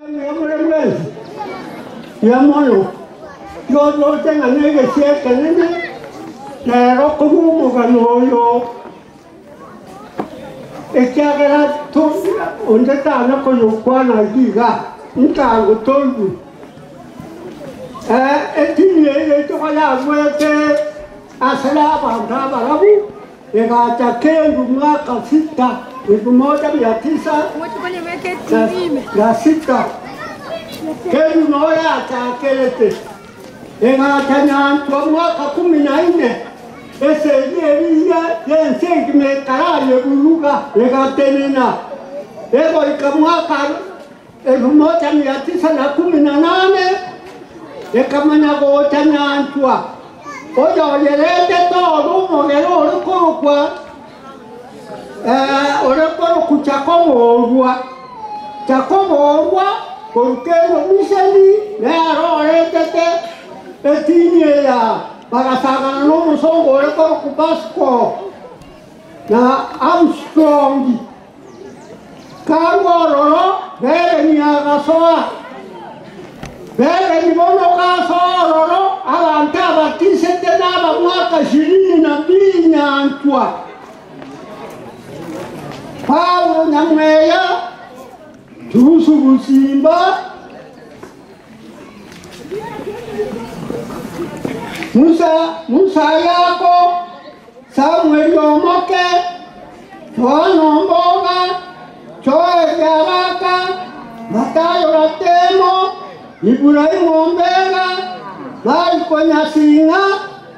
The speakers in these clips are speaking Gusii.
Nigo more mwensi mbuya mono, igo ndoche ng'a negesie ekenene rero korwa omogano oyo, ekiagera onde tana koyokwana ayio iga, nkagotoigwe. Etini eye yaito koyaruete ase abanto abarabu, Egacha kendu mwaka sita, elfu moja mia tisa na sita, kendu noo yachakerete. Egacha nyanchwa mwaka kumi na ine, esegi eria y'ense engima ekarayeburuga, egatenena, egoika mwaka elfu moja mia tisa na kumi na nane, ekamanya gocha nyanchwa. Oyoyeretete ore omogere ore korokwa ore korokwa Jakobo orua, Jakobo orua korwa Keno Misiri nere oretete etini eya, bagasangana nomosongo ore korokwa Pasco na Armstrong. Karua ororo, Bereni agasoa. Bereni bono gasoa ororo, abanto abatisete nabamwaka ishirini na mbili nyanchwa. Paulo Nyamweya, Jusu Busimba, Musa, Musa Yako, Samueli Omoke, Yohana Omboga, Joel Araka, Matayo Ratemo, Ibrahimu Ombega, Mariko Nyasinga,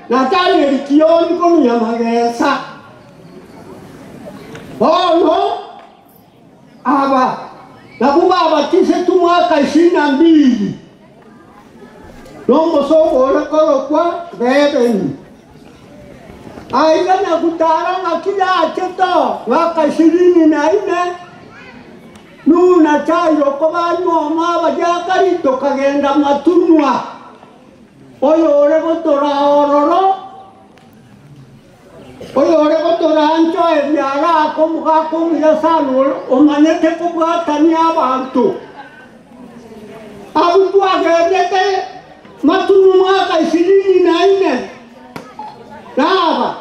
na Daniel Kioni korwa Nyamagesa. Bono aba nabwo babatisetwe omwaka ishirini na mbili nomosongo ore korokwa Rebeni. Aiga na gutara ng'aki yachete oo mwaka ishirini na ine, Nuhu na Jairo kobanyuoma abariakari tokagenda matunwa, oyore gotoraa ororo, oyore gotoraa nchoe ebiara akomogaka omuya sana omanyete kobwatania abanto. Abwo twagendete matunwa mwaka ishirini na ine, naba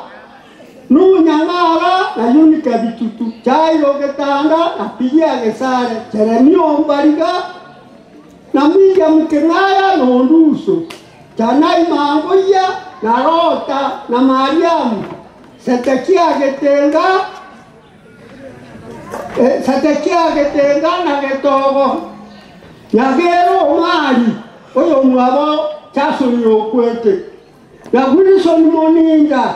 Nunyang'ara na Yunika Bitutu, Jairo Getanda na Pigia Gesare, Jeremia Ombariga na Miriam Keng'aya na Onduso, Janai Mangoyia na Rota na Mariamu, Sedekia Getenga, Sedekia Getenga na Getogo, Nyagero Omari, oyomwabo Jasoni okwete, na Wilson Moninda,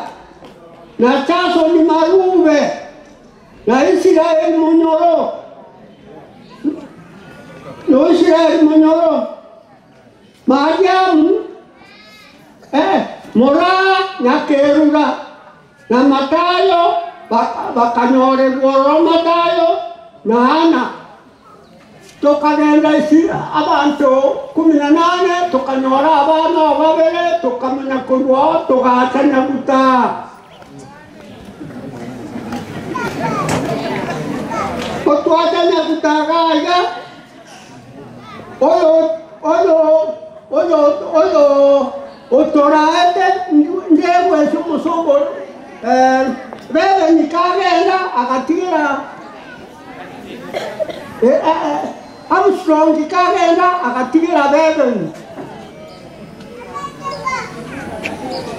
na Jasoni Marube, na Israel Monyoro, na Israel Monyoro, Mariamu, Moraa Nyakerura, na Matayo, bakanyorerwa ororo Matayo na Ana. Tokagenda ase abanto kumi na nane, tokanyora abana aba babere, tokamanya korwa oo, togacha Nyaguta. Gotwacha Nyaguta iga iga, oyo oyo oyo oyo otoraete ndegwesa omosongo Rebeni kagenda agatigera Armstrong kagenda agatigera Rebeni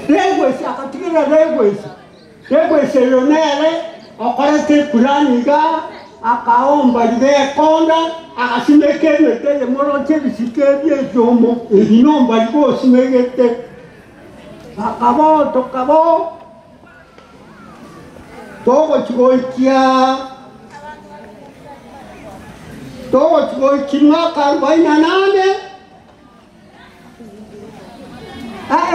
Legwesi agatigera Legwesi Legwesi oyo nere okorete epurani iga akaomba riga ekonda agasimeka emete eye moroche ebisike ebi ebiomo ebi nomba riga osimegete akaboo tokaboo Togochia goikia togochia goikia mwaka arobaini na nane,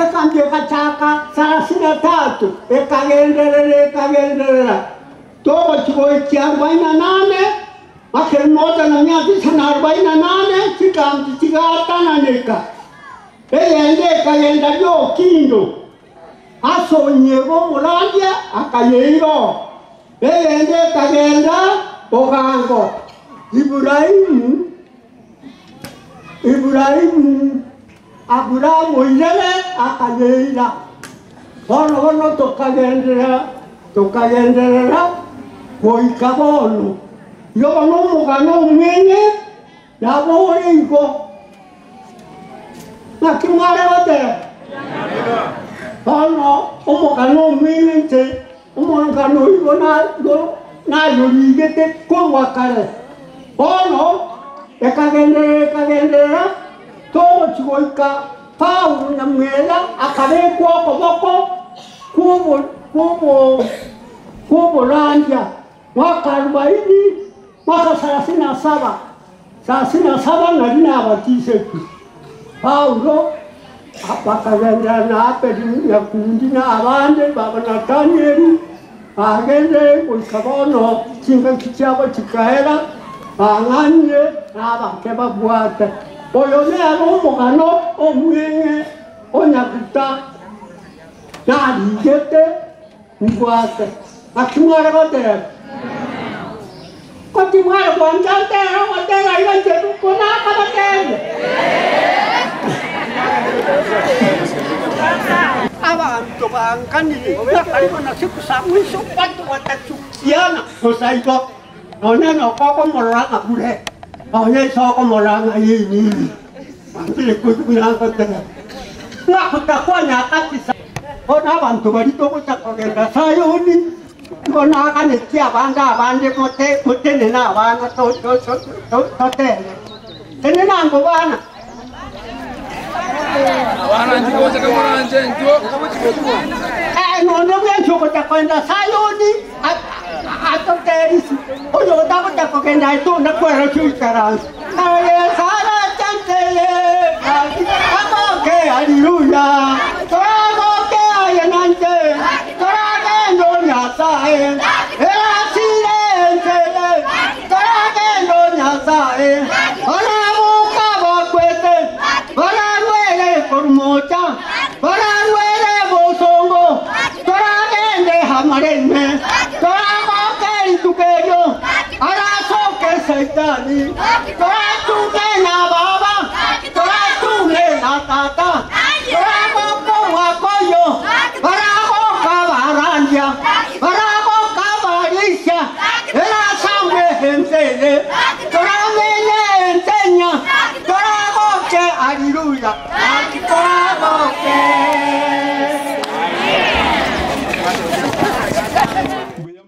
ekambi egachaka sarasini na tatu, ekagenderera ekagenderera, togochia goikia arobaini na nane, mwaka elfu moja na mia tisa na arobaini na nane, chikambi chigatananeka, eyende ekagenda riokindo. Ase onyego omorandia akayeira oo, eyende ekagenda bogango. Ibrahimu Ibrahimu, Aburaamu oirere akayeira. Bono bono tokagenderera, tokagenderera goika bono. Igo bono omogano omweng'e nabo ore igo. Naki mware goteba? Bono omogano omweng'e inche omogano oigo nayorigete korwa kare. Bono ekagenderera ekagenderera togochia goika Paulo na Mwela akabekwa okoboko kw'oborandia mwaka arubaini, mwaka sarasini na saba, sarasini na saba nari nabatisetwe. Paulo bakagenderera na Abeli Nyakundi na abande baba Nathanieli, bagenderire goika bono chingaki chiabo chikaera, bang'anyire na abake babwate. Oyo nere omogano omweng'e o Nyaguta narigete mbwate. Naki mware goteba? Ko timware gwancha ntere ogotera iga inche buna akabatebia? Abanto banganire ng'a karibu na siku za mwisho watu watachukiana. Bosa igo, nonya noko okomorora ng'a bure, nonya ise okomorora ng'a inini, mambire buna ngoteba, ng'a kutakuwa nyakati za bono abanto baria togocha kogenda Sayoni, igo naganetie abande abande motenene abana toteme. Tenena ango bana. Abana inchuo gocha moranche inchuo. Nonya bwensi ogocha kogenda Sayoni atoterisi, oyo otagocha kogenda aye tona kwerosia oikaranse. Aye Sara chanteye, agoke haleluya, toragoke aye nanche, toragenda o Nyasaye, erasire enseye, toragenda o Nyasaye, baraboka bakwete, bararwere korumocha, bararwere bosongo, toragende amareme, toragoke rituko erio, arasoke Saitani, toratuge na baba, toratuge na tata, toragoka omwaka oyo, baragoka abarandia, baragoka abarisia, erasambe ensere, toramenye ensenya, toragoke, haleluya, toragoke. Mbuya.